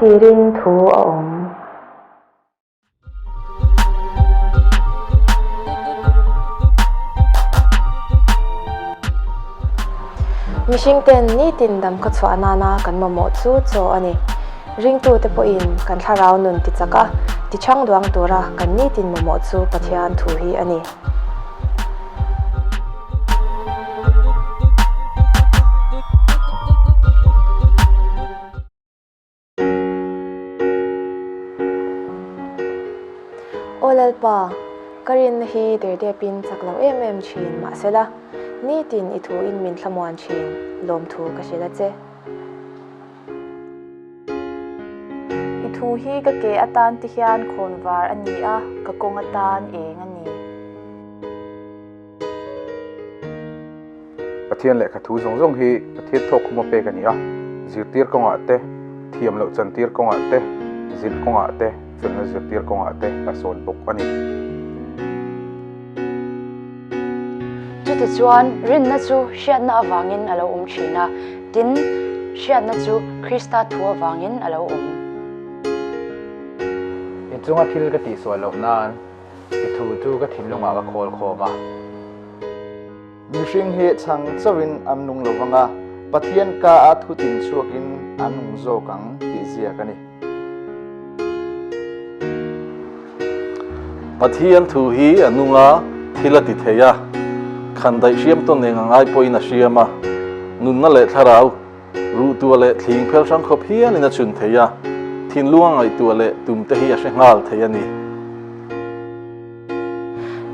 tirin thu a awm. Mihringten nitin dam khawchhuah nana kan mamawh chu chaw a ni. Ringtute pawhin kan thlarau nun tichak a, tichhang duang tura kan nitin mamawh chu Pathian thu hi a ni. Aw Lalpa, ka rinna hi derdepin chak lo em em thin mahsela, nitin i thuin min thlamuan thin, lawmthu ka hrilh a che. I thu hi ka ke atan ti hian khawnvar a ni a, ka kawng atan eng a ni. Pathian lehkha thu zawng zawng hi Pathian thawkkhuma pek a ni a, zirtir kawngah te, thiam loh chantir kawngah te, zilh kawngah te, felna zirtir kawngah te a sawn bawk a ni. Chutichuan, rinna chu hriatna avangin a lo awm thin a, tin, hriatna chu Krista thu avangin a lo awm. I chunga thil ka tihsual loh nan i thu chu ka thinlungah ka khawl khawm a. Mihring hi chhang chauhin an nung lo vang a, Pathian ka a thu tin chhuakin an nung zawk ang tih ziak a ni. Pathian thu hi a nung a, thil a ti thei a, khan daih hriam tawn eng a ngai pawhin a hriam a, nunna leh thlarau ruhtuah leh thling phel hrang khawp hialin a chhun thei a, thinlung a ngaihtuah leh tum te hi a hre nghal thei a ni.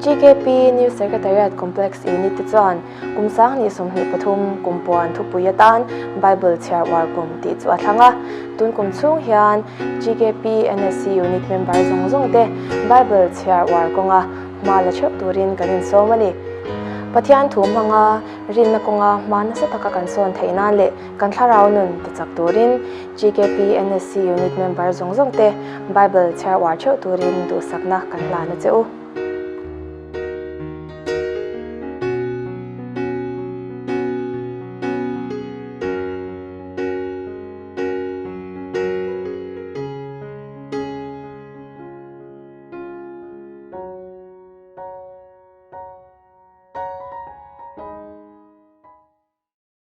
GKP New Secretariat Complex Unit te chuan kum 2023 kum puan thupui atan Bible chhiar uar kum tih chu a thlang a. Tun kum chhung hian GKP NSC Unit member zawng zawng te Bible chhiar uar kawnga hma la theuh turin kan insawm a ni. Pathian thu hmanga rinna kawnga hma nasa taka kan sawn theih nan leh kan thlarau nun tichak turin GKP NSC Unit member zawng zawng te Bible chhiar uar theuh turin duhsakna kan hlan a che u.